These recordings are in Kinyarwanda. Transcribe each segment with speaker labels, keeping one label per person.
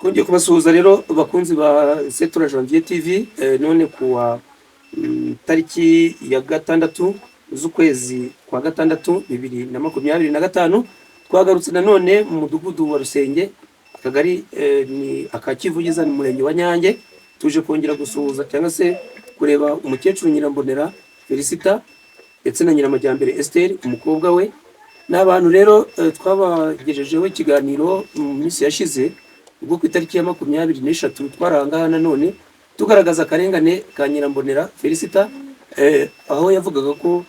Speaker 1: Twongeye kubasuhuza rero bakunzi ba Setura Janvier TV, none kuwa tariki ya 6 z'ukwezi kwa 6 2025, twagarutse nanone mu mudugudu wa Rusenge, akagari ni aka Kivugiza, ni murenge wa Nyange. Tuje kongera gusuhuza cyangwa se kureba umukecuru Nyirambonera Felicita ndetse na Nyiramajyambere Esther, umukobwa we. Ni abantu rero twabagejejeho ikiganiro mu minsi yashize, ubwo ku itariki ya 23 twari aha ngaha nanone tugaragaza akarengane ka Nyirambonera Felicita, aho yavugaga ko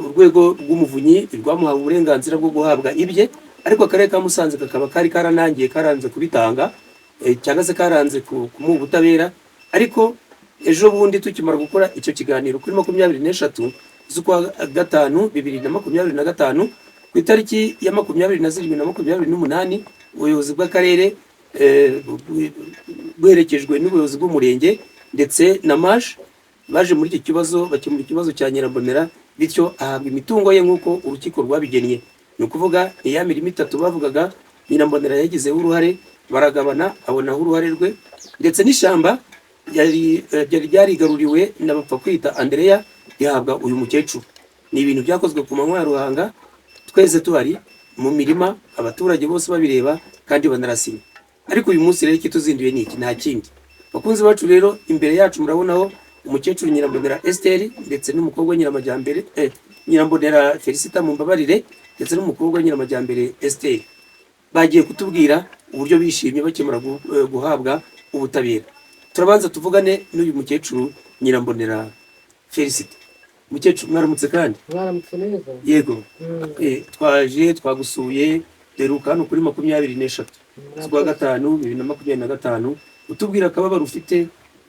Speaker 1: urwego rw'umuvunyi rwamuhawe uburenganzira bwo guhabwa ibye, ariko akarere ka Musanze kakaba kari karanangiye, karanze kubitanga, cyangwa se karanze kumuha ubutabera. Ariko ejo bundi tukimara gukora icyo kiganiro kuri 23 z'ukwa 5 2025, ku itariki ya 27 na 28, ubuyobozi bw'akarere buherekejwe n'ubuyobozi bw'umurenge ndetse na MAJ baje muri icyo kibazo, bakemura ikibazo cya Nyirambonera, bityo ahabwa imitungo ye nk'uko urukiko rwabigennye. Ni ukuvuga ni ya mirimo itatu bavugaga Nyirambonera yagizeho uruhare, baragabana, abonaho uruhare rwe, ndetse n'ishyamba ryari ryarigaruriwe na Bapfakwita Andereya rihabwa uyu mukecuru. Ni ibintu byakozwe ku manywa ya ruhanga, twese tuhari mu mirima, abaturage bose babireba kandi banarasinya. Ariko uyu munsi rero ikituzinduye ni iki? Nta kindi, bakunzi bacu. Rero imbere yacu murabonaho umukecuru Nyirambonera Esther ndetse n'umukobwa Nyiramajyambere, Nyirambonera Felicita, mumbabarire, ndetse n'umukobwa Nyiramajyambere Esther. Bagiye kutubwira uburyo bishimye bakemura guhabwa ubutabera. Turabanza tuvugane n'uyu mukecuru Nyirambonera Felicita. Mukecuru, mwaramutse kandi.
Speaker 2: Mwaramutse neza.
Speaker 1: Yego. Twaje twagusuye, duheruka hano kuri 23 z'ukwa 5 2025, utubwira akababaro ufite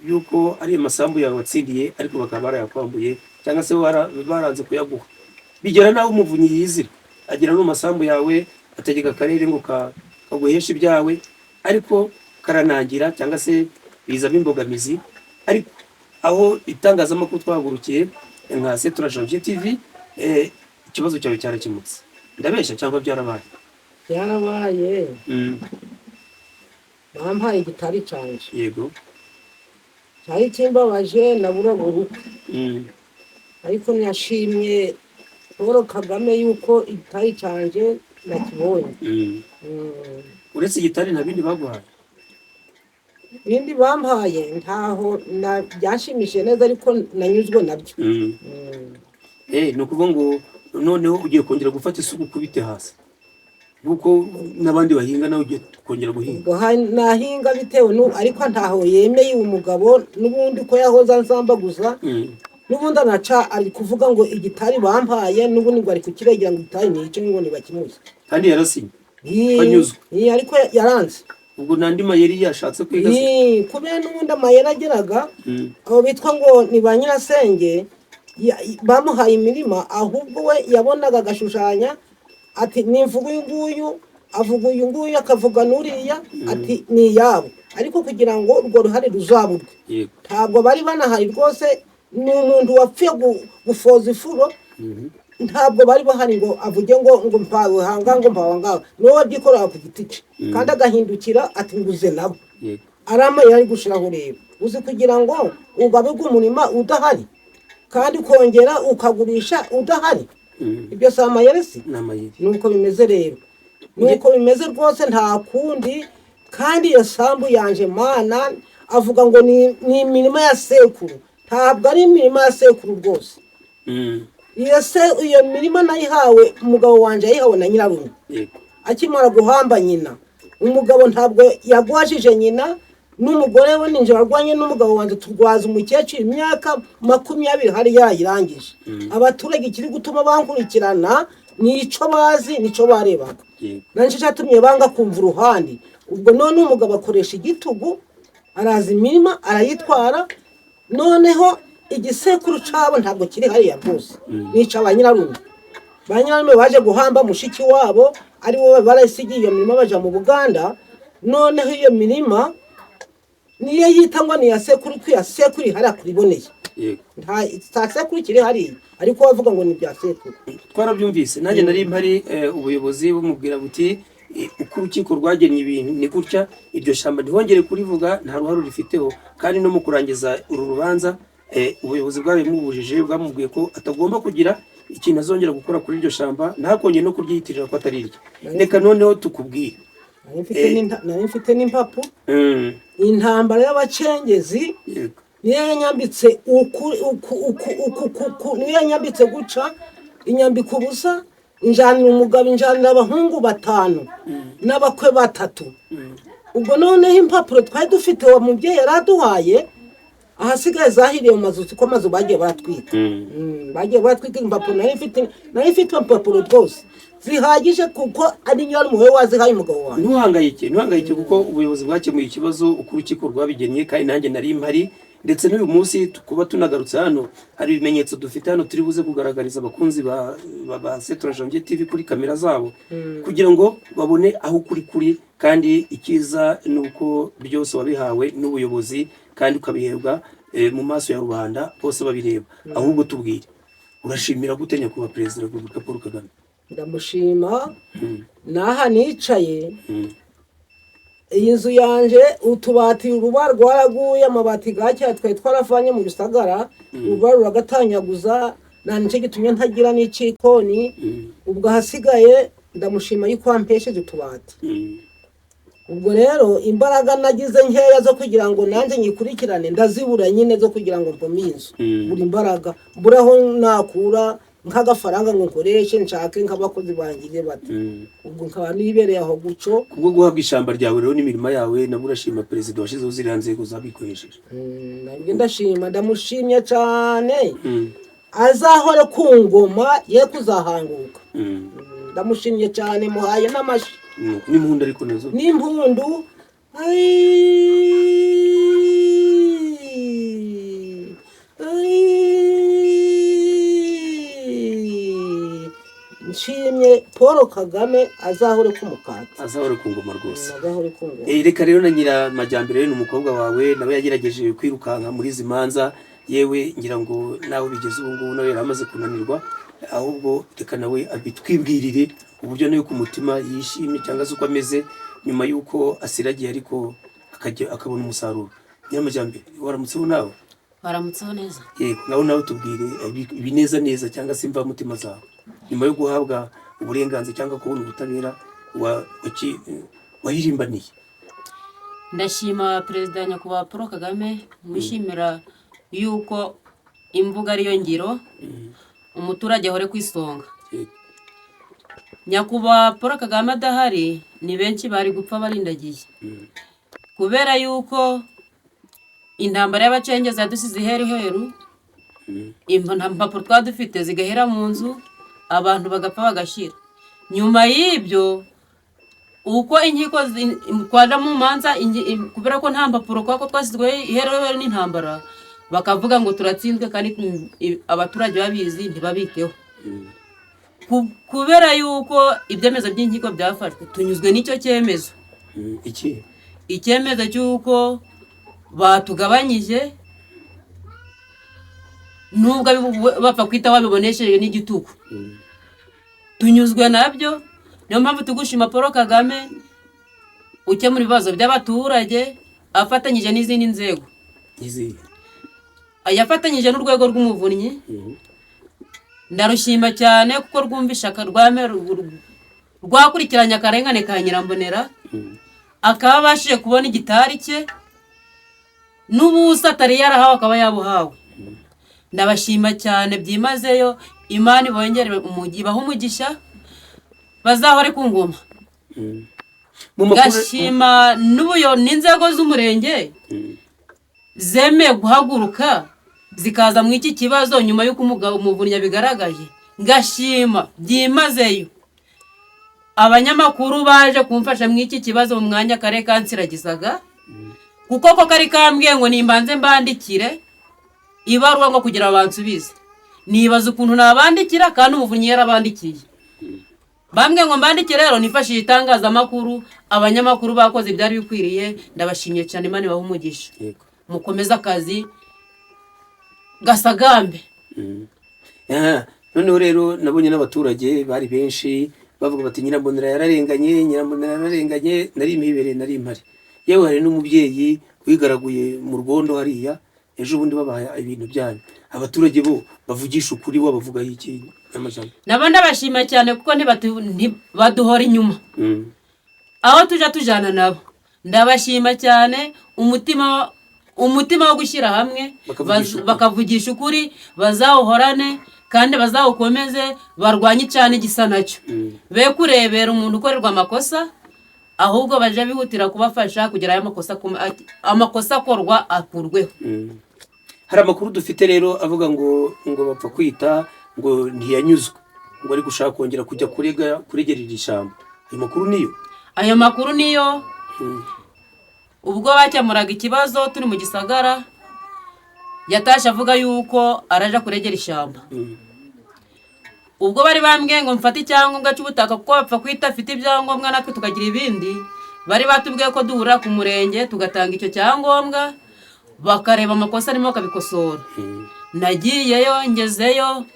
Speaker 1: yuko ari amasambu yawe watsindiye ariko bakaba barayakwambuye, cyangwa se baranze kuyaguha, bigera n'aho umuvunyi yizira agera no mu masambu yawe, ategeka akarere ngo kaguheshe ibyawe, ariko karanangira cyangwa se bizamo imbogamizi. Ariko aho itangazamakuru twahagurukiye nka Setura Janvier TV, ikibazo cyawe cyarakemutse. Ndabeshya cyangwa byarabaye?
Speaker 2: Byarabaye. Bampaye igitari canje. Cyari kimbabaje, naburaga ubukwe. Ariko ntiyashimye Paul Kagame yuko igitari canje nakibonye.
Speaker 1: Uretse igitari nta bindi baguhaye?
Speaker 2: Ibindi bampaye ntaho byanshimishije neza, ariko nanyuzwe nabyo.
Speaker 1: Ni ukuvuga ngo noneho ugiye kongera gufata isuka ukubite hasi nk'uko n'abandi bahinga, nawe ugiye kongera guhinga?
Speaker 2: Ubwo nahinga bitewe ariko ntaho yemeye uwo mugabo n'ubundi ko yahoze ansambaguza. N'ubundi anaca ari kuvuga ngo igitari bampaye n'ubundi ngo ari kukiregera, ngo igitari ni icyo, ngo ntibakimuze.
Speaker 1: Kandi yarasinye anyuzwe.
Speaker 2: Ariko yaranze.
Speaker 1: Ubwo n'andi mayeri yashatse kwiga se?
Speaker 2: Kubera n'ubundi amayeri ageraga, abo bitwa ngo ni ba nyirasenge bamuhaye imirima, ahubwo we yabonaga agashushanya ati nimvuga uyu nguyu, avuga uyu nguyu, akavuga n'uriya, ati ni iyabo, ariko kugira ngo urwo ruhare ruzaburwe. Ntabwo bari banahari rwose, ni umuntu wapfuye gufoza ifuro. Ntabwo bari bahari ngo avuge ngo mpawe hanga, ngo mpawe ngaho, niwe wabyikorera ku giti cye, kandi agahindukira ati nguze nabo. Ari amayeri ari gushiraho rero, uzi kugira ngo ugabirwe umurima udahari kandi ukongera ukagurisha udahari? Ibyo si amayeri si?
Speaker 1: Ni amayeri.
Speaker 2: Nuko bimeze rero, nuko bimeze rwose, nta kundi. Kandi iyo sambu yanje mana avuga ngo ni imirima ya sekuru, ntabwo ari imirima ya sekuru rwose. Iyo se iyo mirima nayihawe, umugabo wanjye yayihawe na nyirarume. Akimara guhamba nyina, umugabo ntabwo yagwajije nyina n'umugore we. Ninjoro arwanye n'umugabo wanjye, turwaza umukecuru imyaka 20 hari yayirangije. Abaturage ikiri gutuma bankurikirana ni icyo bazi, nicyo barebaga. Nanjye cyatumye banga kumva uruhande. Ubwo none umugabo akoresha igitugu, araza imirima arayitwara. Noneho igisekuru cyabo ntabwo kiri hariya rwose, nica ba nyirarume. Ba nyirarume baje guhamba mushiki wabo, ari wowe barasigiye iyo mirima, baja mu Buganda. Noneho iyo mirima niyo yita ngo ni iya sekuru, ko iya sekuru ihari kuriboneye. Nta sekuru kiri hariya, ariko bavuga ngo ni ibya sekuru.
Speaker 1: Twarabyumvise, nanjye nari mpari, ubuyobozi bumubwira buti Uko urukiko rwagennye ibintu ni gutya, iryo shyamba ntihongere kurivuga, nta ruhare rifiteho. Kandi no mu kurangiza uru rubanza, ubuyobozi bwabimubujije, bwamubwiye ko atagomba kugira ikintu azongera gukora kuri iryo shyamba, ntakongere no kuryiyitirira ko atari irye. Reka noneho tukubwire.
Speaker 2: Nari mfite n'impapuro. Intambara y'abacengezi niyo yanyambitse uku uku uku uku uku, niyo yanyambitse guca inyambika ubusa, injanira umugabo, injanira abahungu batanu n'abakwe batatu. Ubwo noneho impapuro twari dufite uwo mubyeyi yari aduhaye, ahasigaye zahiriye mu mazu, kuko amazu bagiye baratwika. Bagiye baratwika impapuro. Nari mfite impapuro rwose zihagije, kuko ari nyirarume wazihaye umugabo wanjye.
Speaker 1: Ntuhangayike, ntuhangayike, kuko ubuyobozi bwakemuye ikibazo uko urukiko rwabigennye, kandi nanjye nari mpari. Ndetse n'uyu munsi kuba tunagarutse hano, hari ibimenyetso dufite hano turi buze kugaragariza abakunzi ba Setura Janvier TV kuri kamera zabo, kugira ngo babone aho ukuri kuri. Kandi icyiza ni uko byose wabihawe n'ubuyobozi, kandi ukabihebwa mu maso ya rubanda bose babireba. Ahubwo tubwire, urashimira gute Nyakubahwa Perezida wa Repubulika Paul Kagame?
Speaker 2: Ndamushima n'aha nicaye. Iyi nzu yanje, utubati, uruba rwaraguye, amabati gakera twari twaravanye mu bisagara, uruba ruragatanyaguza, nta nicyo gitumye ntagira n'icikoni. Ubwo ahasigaye ndamushima yuko wampesheje utubati. Ubwo rero imbaraga nagize nkeya zo kugira ngo nanjye nyikurikirane ndazibura nyine, zo kugira ngo mbome inzu. Buri imbaraga mbura aho nakura nk'agafaranga ngo nkoreshe nshake nk'abakozi bangire bate. Ubwo nkaba nibereye aho guco.
Speaker 1: Kubwo guhabwa ishyamba ryawe rero n'imirima yawe, nabwo urashima perezida washyizeho ziriya nzego zabikoresheje?
Speaker 2: Nabwo ndashima, ndamushimye cyane. Azahore ku ngoma, ye kuzahanguka. Ndamushimye cyane, muhaye n'amashyi.
Speaker 1: N'impundu ariko nazo.
Speaker 2: N'impundu. Ai, ai. Nshimye Paul Kagame, azahore ku mukati.
Speaker 1: Azahore ku ngoma rwose.
Speaker 2: Azahore ku ngoma.
Speaker 1: Reka rero na Nyiramajyambere, ni umukobwa wawe, nawe yagerageje kwirukanka muri izi manza. Yewe, ngira ngo nawe bigeze ubu ngubu nawe yari amaze kunanirwa. Ahubwo reka nawe abitwibwirire, uburyo nawe ku mutima yishimye cyangwa se uko ameze nyuma y'uko asiragiye ariko akajya akabona umusaruro. Nyiramajyambere, waramutseho nawe?
Speaker 3: Waramutseho neza.
Speaker 1: Yego, ngaho nawe tubwire ibineza neza cyangwa se imvamutima zawe nyuma yo guhabwa uburenganzira cyangwa kubona ubutabera wahirimbaniye.
Speaker 3: Ndashima Perezida Nyakubahwa Paul Kagame, mwishimira yuko imvugo ariyo ngiro, umuturage ahore ku isonga. Nyakubahwa Paul Kagame adahari, ni benshi bari gupfa barindagiye, kubera yuko intambara y'abacengezi yadusize iheruheru, impapuro twari dufite zigahera mu nzu, abantu bagapfa bagashira. Nyuma y'ibyo, uko inkiko twaja mu manza, kubera ko nta mpapuro, kubera ko twasizweho iheruheru n'intambara, bakavuga ngo turatsinzwe, kandi abaturage babizi ntibabiteho. Kubera yuko ibyemezo by'inkiko byafashwe, tunyuzwe n'icyo cyemezo.
Speaker 1: Iki?
Speaker 3: Icyemezo cy'uko batugabanyije, nubwo bapfa kwita babibonesheje n'igitugu, tunyuzwe nabyo. Niyo mpamvu tugushima Paul Kagame ukemura ibibazo by'abaturage afatanyije n'izindi nzego.
Speaker 1: Izihe?
Speaker 3: Yafatanyije n'urwego rw'umuvunyi. Ndarushima cyane kuko rwumvisha rwame rwakurikiranye akarengane ka Nyirambonera, akaba abashije kubona igitari cye, n'ubusa atari yarahawe akaba yabuhawe. Ndabashima cyane byimazeyo. Imana ibongere ibahe umugisha, bazahore ku ngoma.
Speaker 1: Mu makuru
Speaker 3: Gashima n'inzego z'umurenge zemeye guhaguruka zikaza mu iki kibazo nyuma y'uko umugabo umuvunyi yabigaragaje. Ngashima byimazeyo abanyamakuru baje kumfasha mu iki kibazo mu mwanya kare kansiragizaga, kuko ko kari kambwiye ngo nimbanze mbandikire ibaruwa ngo kugira ngo bansubize. Nibaza ukuntu nabandikira kandi umuvunyi yarabandikiye. Bambwiye ngo mbandike, rero nifashishije itangazamakuru. Abanyamakuru bakoze ibyari bikwiriye, ndabashimiye cyane. Imana ibahe umugisha. Mukomeze akazi gasagambe.
Speaker 1: Aha, noneho rero nabonye n'abaturage bari benshi. Bavuga bati Nyirambonera yararenganye, Nyirambonera yararenganye, nari impibereye, nari impari. Yewe, hari n'umubyeyi wigaraguye mu rwondo hariya ejo bundi babaha ibintu byanyu. Abaturage bo bavugisha ukuri, wabavugaho iki, Nyamajana?
Speaker 3: Nabo ndabashima cyane kuko ntibaduhora inyuma. Aho tujya tujana nabo, ndabashima cyane umutima wo gushyira hamwe.
Speaker 1: Bakavugisha ukuri.
Speaker 3: Bakavugisha ukuri, bazawuhorane kandi bazawukomeze, barwanye icana igisa nacyo. Be kurebera umuntu ukorerwa amakosa, ahubwo baje bihutira kubafasha kugira ayo makosa amakosa akorwa akurweho.
Speaker 1: Hari amakuru dufite rero avuga ngo bapfa kwita ngo ntiyanyuzwe, ngo ari gushaka kongera kujya kurega, kuregera iri shyamba. Ayo makuru niyo?
Speaker 3: Ayo makuru niyo. Ubwo bakemuraga ikibazo turi mu Gisagara, yatashye avuga yuko araja kuregera ishyamba. Ubwo bari bambwiye ngo mfate icyangombwa cy'ubutaka, kuko bapfa kwita afite ibyangombwa natwe tukagira ibindi, bari batubwiye ko duhurira ku murenge tugatanga icyo cyangombwa, bakareba amakosa arimo bakabikosora. Nagiyeyo, ngezeyo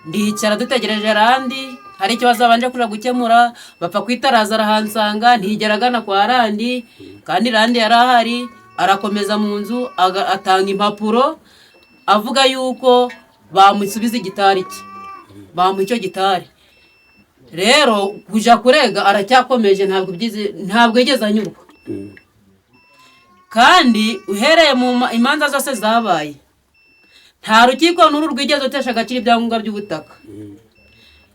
Speaker 3: ndicara dutegereje Randi, hari ikibazo babanje kuja gukemura. Bapfa kwitaraza arahansanga, ntigera agana kwa Randi, kandi Randi yari ahari. Arakomeza mu nzu, atanga impapuro avuga yuko bamusubiza igitari cye, bamuha icyo gitari. Rero kuja kurega aracyakomeje, ntabwo yigeze anyurwa. Kandi uhereye mu imanza zose zabaye, nta rukiko n'uru rwigeze rutesha agaciro ibyangombwa by'ubutaka.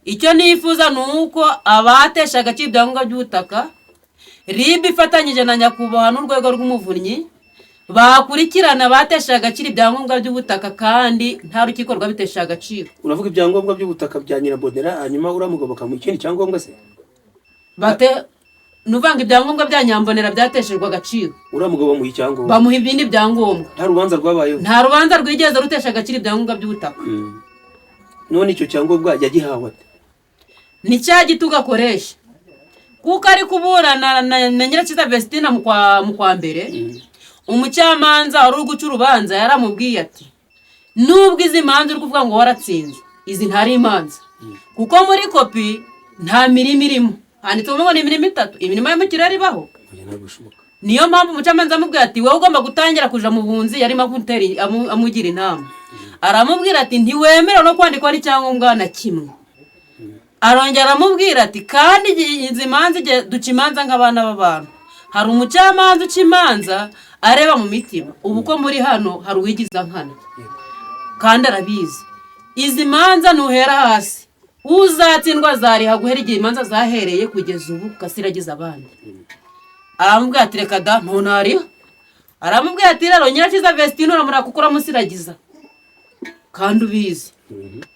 Speaker 3: Icyo nifuza ni uko abatesha agaciro ibyangombwa by'ubutaka, RIB ifatanyije na nyakubahwa n'urwego rw'umuvunyi, bakurikirana abatesha agaciro ibyangombwa by'ubutaka kandi nta rukiko rwabitesha agaciro.
Speaker 1: Uravuga ibyangombwa by'ubutaka bya Nyirambonera, hanyuma uriya mugabo bakamuha ikindi cyangombwa se?
Speaker 3: Bate ni uvanga ibyangombwa bya Nyambonera byateshejwe agaciro.
Speaker 1: Uriya mugabo bamuha icyangombwa?
Speaker 3: Bamuha ibindi byangombwa.
Speaker 1: Nta rubanza rwabayeho?
Speaker 3: Nta rubanza rwigeze rutesha agaciro ibyangombwa by'ubutaka.
Speaker 1: None icyo cyangombwa yagihawe ate?
Speaker 3: Ni cya gitugu akoresha, kuko ari kuburana na Nyirakiza Vestina mu kwa mbere. Umucamanza wari uri guca urubanza yaramubwiye ati: "Nubwo izi manza uri kuvuga ngo waratsinze, izi ntari imanza, kuko muri kopi nta mirima irimo, handitsemo ngo ni imirima itatu. Imirima yo mu kirere ibaho?"
Speaker 1: Oya, ntabwo bishoboka.
Speaker 3: Niyo mpamvu umucamanza amubwira ati: "Wowe ugomba gutangira kuja mu bunzi." Yarimo amugira inama, aramubwira ati: "Ntiwemerewe no kwandikwa n'icyangombwa na kimwe." Arongera aramubwira ati: "Kandi izi manza, igihe duca imanza nk'abana b'abantu, hari umucamanza uca imanza areba mu mitima. Ubu ko muri hano hari uwigiza nkana kandi arabizi, izi manza ntuhera hasi, uzatsindwa azariha guhera igihe imanza zahereye kugeza ubu kasiragiza abandi." Aramubwira ati: "Reka da, ntunariha." Aramubwira ati: "Rero Nyirakiza Vestine uramuraka kuko uramusiragiza kandi ubizi."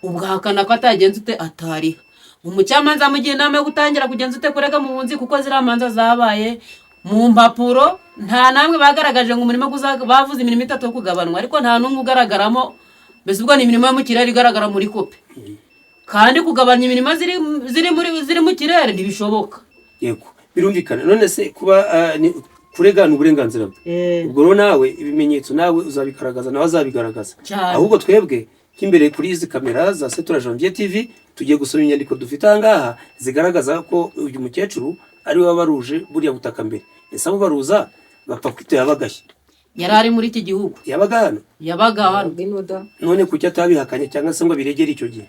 Speaker 3: Ubwahakana ko atagenza ute, atariha. Umucamanza amugira inama yo gutangira kugenza ute, kurega mu bunzi, kuko ziriya manza zabaye mu mpapuro nta namwe bagaragaje ngo umurimo bavuze imirimo itatu yo kugabanwa, ariko nta n'umwe ugaragaramo. Mbese ubwo ni imirimo yo mu kirere igaragara muri kopi, kandi kugabanya imirimo ziri mu kirere ntibishoboka.
Speaker 1: Yego, birumvikana. None se kuba kurega ni uburenganzira bwe? Ubwo rero nawe ibimenyetso nawe uzabigaragaza, nawe azabigaragaza.
Speaker 3: Cyane.
Speaker 1: Ahubwo twebwe nk'imbere kuri izi kamera za Setura Janvier TV, tugiye gusoma inyandiko dufite aha ngaha zigaragaza ko uyu mukecuru ari we wabaruje buriya butaka mbere. Ese abo baruza bapfa kwita yabagashye?
Speaker 3: Yari ari muri iki gihugu.
Speaker 1: Yabaga hano?
Speaker 3: Yabaga hano.
Speaker 2: Bw'inoda.
Speaker 1: None kuki atabihakanye cyangwa se ngo abiregere icyo gihe?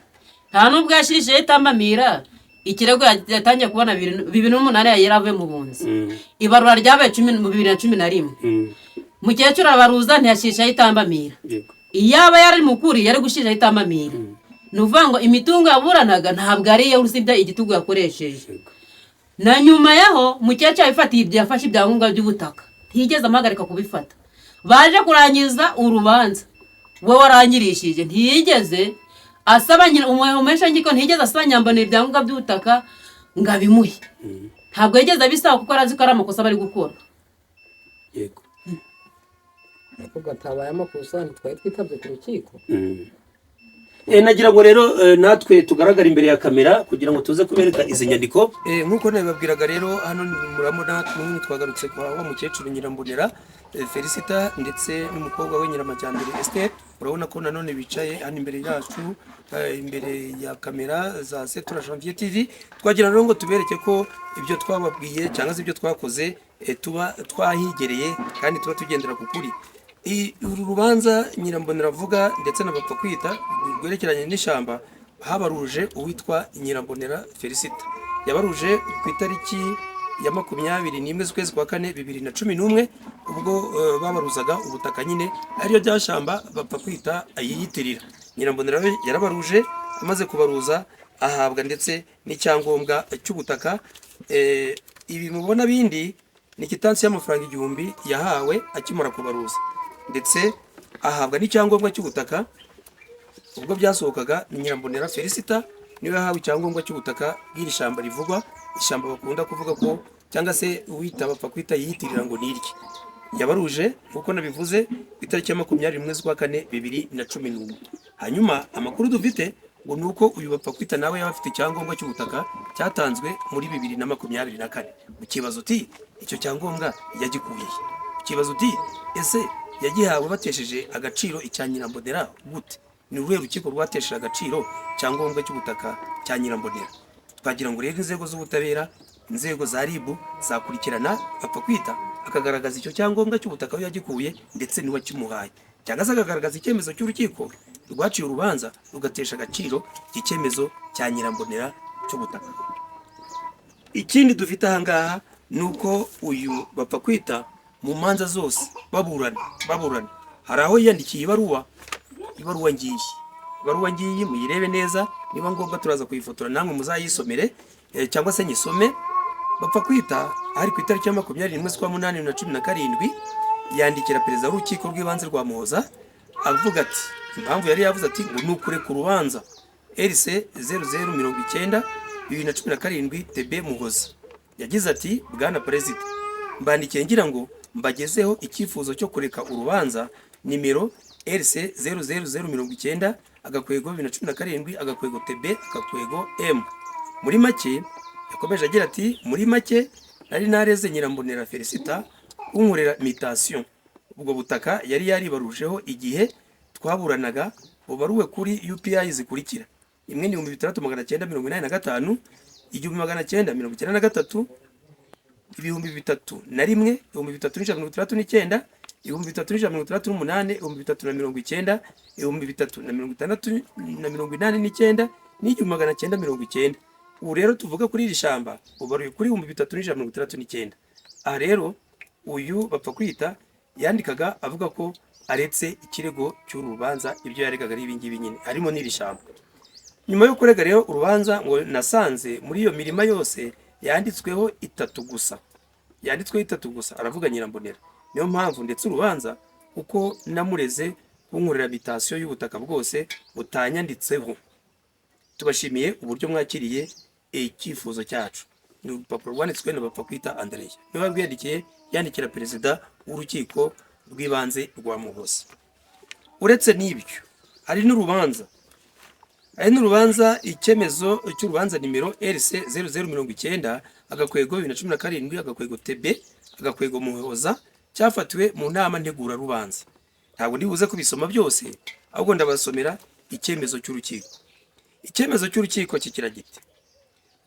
Speaker 3: Nta n'ubwo yashyirishijeho itambamira ikirego. Yatangiye kubona 2008, yari avuye mu bunzi. Ibarura ryabaye mu 2011. Mukecuru abaruza, ntiyashyirishaho itambamira. Iyaba yari mukuri, yari gushyiraho itambamira. Ni ukuvuga ngo imitungo yaburanaga ntabwo ari iye, usibye igitugu yakoresheje. Na nyuma yaho mukecuru yabifatiye ibyo, yafashe ibyangombwa by'ubutaka, ntiyigeze amuhagarika kubifata. Baje kurangiza urubanza, we warangirishije ntiyigeze asaba nyina umuheshankiko, ntiyigeze asaba Nyambonera ibyangombwa by'ubutaka ngo abimuhe. Ntabwo yigeze abisaba kuko arazi ko ari amakosa bari gukora.
Speaker 2: Ariko gatabaye amakosa, ntitwari twitabye ku rukiko.
Speaker 1: Nagira ngo rero natwe tugaragara imbere ya kamera kugira ngo tuze kubereka izi nyandiko. Nk'uko nabibabwiraga rero, hano murabona n'ubundi twagarutse kwa wa mukecuru Nyirambonera Felicita ndetse n'umukobwa we Nyiramajyambere Esther. Urabona ko nanone bicaye hano imbere yacu, imbere ya kamera za Setura Janvier TV. Twagira rero ngo tubereke ko ibyo twababwiye cyangwa se ibyo twakoze, tuba twahigereye kandi tuba tugendera ku kuri. Uru rubanza Nyirambonera avuga ndetse na Bapfa Kwita rwerekeranye n'ishyamba, habaruje uwitwa Nyirambonera Felicita. Yabaruje ku itariki ya 21 z'ukwezi kwa kane 2011, ubwo babaruzaga ubutaka nyine, ariyo rya shyamba Bapfa Kwita yiyitirira. Nyirambonera we yarabaruje, amaze kubaruza ahabwa ndetse n'icyangombwa cy'ubutaka. Ibi mubona bindi ni quittance y'amafaranga 1000 yahawe akimara kubaruza, ndetse ahabwa n'icyangombwa cy'ubutaka. Ubwo byasohokaga, ni Nyirambonera Felicita niwe yahawe icyangombwa cy'ubutaka bw'iri shyamba rivugwa, ishyamba bakunda kuvuga ko cyangwa se uwita Bapfa Kwita yiyitirira ngo nirye. Yabaruje nk'uko nabivuze ku itariki ya 21 z'ukwa kane 2011. Hanyuma amakuru dufite ngo ni uko uyu Bapfa Kwita nawe yaba afite icyangombwa cy'ubutaka cyatanzwe muri 2024. Ukibaza uti: "Icyo cyangombwa yagikuye he?" Ukibaza uti: "Ese yagihawe batesheje agaciro icya Nyirambonera gute? Ni uruhe rukiko rwatesheje agaciro icyangombwa cy'ubutaka cya Nyirambonera?" Twagira ngo rero inzego z'ubutabera, inzego za RIB zakurikirana Bapfa Kwita, akagaragaza icyo cyangombwa cy'ubutaka aho yagikuye ndetse n'uwakimuhaye, cyangwa se akagaragaza icyemezo cy'urukiko rwaciye urubanza rugatesha agaciro iki cyemezo cya Nyirambonera cy'ubutaka. Ikindi dufite ahangaha ni uko uyu Bapfa Kwita mu manza zose baburana, hari aho yiyandikiye ibaruwa. Ibaruwa ngiyi, ibaruwa ngiyi, muyirebe neza. Niba ngombwa turaza kuyifotora namwe muzayisomere, cyangwa se nyisome. Bapfa Kwita hari ku itariki ya 21 z'ukwa munani 2017, yandikira perezida w'urukiko rw'ibanze rwa Muhoza, avuga ati, impamvu yari yavuze ati ngo ni ukureka urubanza RC 0090 2017 TB Muhoza. Yagize ati: "Bwana Perezida, mbandikiye ngira ngo mbagezeho icyifuzo cyo kureka urubanza nimero RC 00090 agakwego 2017 agakwego TB agakwego M. Muri make," yakomeje agira ati, "muri make nari nareze Nyirambonera Felicita kunkorera mutation. Ubwo butaka yari yaribarujeho igihe twaburanaga bubaruwe kuri UPI zikurikira: imwe ni 6985, 1993, 3001, 3169, 3168, 3090, 3689, n'1990. Ubu rero tuvuga kuri iri shyamba bubaruye kuri 3169." Aha rero uyu Bapfa Kwita yandikaga avuga ko aretse ikirego cy'uru rubanza. Ibyo yaregaga ari ibingibi nyine, harimo n'iri shyamba. Nyuma yo kurega rero urubanza, ngo nasanze muri iyo mirima yose yanditsweho itatu gusa, yanditsweho itatu gusa, aravuga Nyirambonera. Niyo mpamvu ndetse urubanza kuko namureze kunkorera mutation y'ubutaka bwose butanyanditseho. Tubashimiye uburyo mwakiriye icyifuzo cyacu. Ni urupapuro rwanditswe na Bapfa Kwita Andrea, niwe rwiyandikiye, yandikira perezida w'urukiko rw'ibanze rwa Muhoza. Uretse n'ibyo, hari n'urubanza, icyemezo cy'urubanza nimero RC 0090 agakwego 2017 agakwego TB agakwego Muhoza, cyafatiwe mu nama ntegurarubanza. Ntabwo ndibuze kubisoma byose, ahubwo ndabasomera icyemezo cy'urukiko. Icyemezo cy'urukiko kigira giti: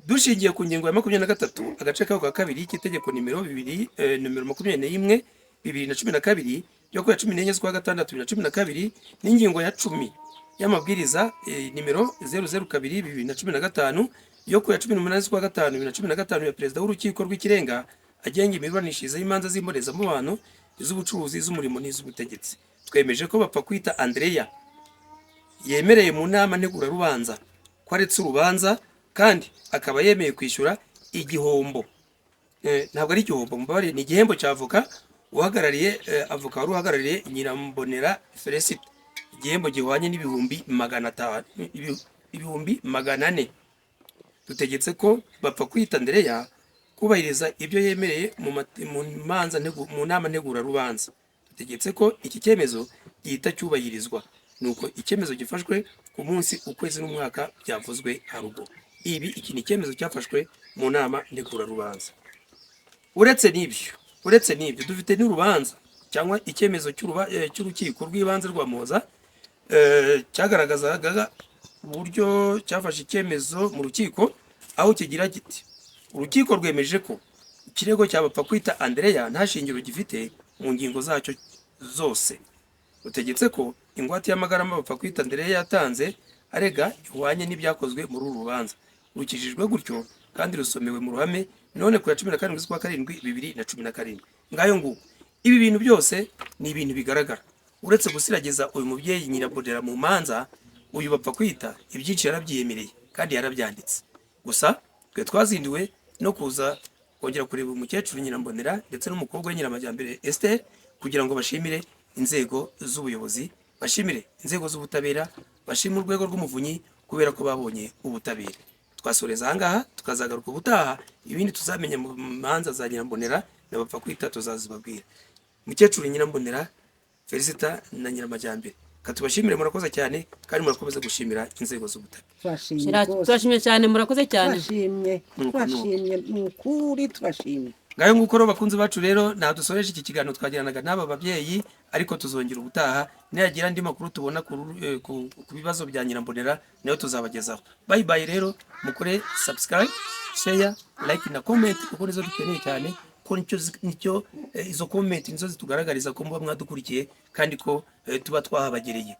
Speaker 1: "Dushingiye ku ngingo ya 23 agace kako ka kabiri cy'itegeko nimero bibiri, nimero 21 2012 ryo ku ya 14 z'ukwa gatandatu 2012, n'ingingo ya 10 y'amabwiriza nimero 002 2015 yo ku ya 18 z'ukwa gatanu 2015 ya Perezida w'Urukiko rw'Ikirenga agenga imiburanishirize y'imanza z'imbonezamubano, iz'ubucuruzi, iz'umurimo n'iz'ubutegetsi, twemeje ko Bapfa Kwita Andrea yemereye mu nama ntegurarubanza ko aretse urubanza kandi akaba yemeye kwishyura igihombo." Ntabwo ari igihombo, mumbabarire, ni igihembo cya avoka uhagarariye, avoka wari uhagarariye Nyirambonera Felicite, igihembo gihwanye n'ibihumbi 500, 400,000. "Dutegetse ko Bapfa Kwita Andrea kubahiriza ibyo yemereye mu manza mu nama ntegurarubanza. Dutegetse ko iki cyemezo gihita cyubahirizwa." Nuko icyemezo gifashwe ku munsi, ukwezi n'umwaka byavuzwe haruguru. Ibi, iki ni icyemezo cyafashwe mu nama ntegurarubanza. Uretse n'ibyo, dufite n'urubanza cyangwa icyemezo cy'urukiko rw'ibanze rwa Muhoza. cyagaragazaga uburyo cyafashe icyemezo mu rukiko, aho kigira kiti: "Urukiko rwemeje ko ikirego cya Bapfakwita Andereya nta shingiro gifite mu ngingo zacyo zose. Rutegetse ko ingwate y'amagarama Bapfakwita Andereya yatanze arega ihwanye n'ibyakozwe muri uru rubanza. Rukijijwe gutyo kandi rusomewe mu ruhame none ku ya 17 z'ukwa 7 2017." Ngayo nguko. Ibi bintu byose ni ibintu bigaragara. Uretse gusiragiza uyu mubyeyi Nyirabodera mu manza, uyu Bapfakwita ibyinshi yarabyiyemereye kandi yarabyanditse. Gusa twe twazinduwe no kuza kongera kureba umukecuru Nyirambonera ndetse n'umukobwa we Nyiramajyambere Esther, kugira ngo bashimire inzego z'ubuyobozi, bashimire inzego z'ubutabera, bashimire urwego rw'umuvunyi kubera ko babonye ubutabera. Twasoreza ahangaha, tukazagaruka ubutaha. Ibindi tuzamenya mu manza za Nyirambonera na Bapfakwita tuzazibabwira. Mukecuru Nyirambonera Felicita na Nyiramajyambere, katubashimire, murakoze cyane kandi murakomeza gushimira inzego z'ubutabera.
Speaker 2: Turashimye rwose.
Speaker 3: Turashimye cyane, murakoze cyane.
Speaker 2: Turashimye.
Speaker 1: Nuko, nuko.
Speaker 2: Turashimye, ni ukuri turashimye.
Speaker 1: Ngayo nguko rero, bakunzi bacu, rero nta dusoreje iki kiganiro twagiranaga n'aba babyeyi, ariko tuzongera ubutaha nihagira andi makuru tubona ku bibazo bya Nyirambonera, nayo tuzabagezaho. Bye bye rero, mukore subscribe, share, like na comment, kuko nizo dukeneye cyane, ko nicyo izo comment nizo zitugaragariza ko muba mwadukurikiye kandi ko tuba twahabagereye.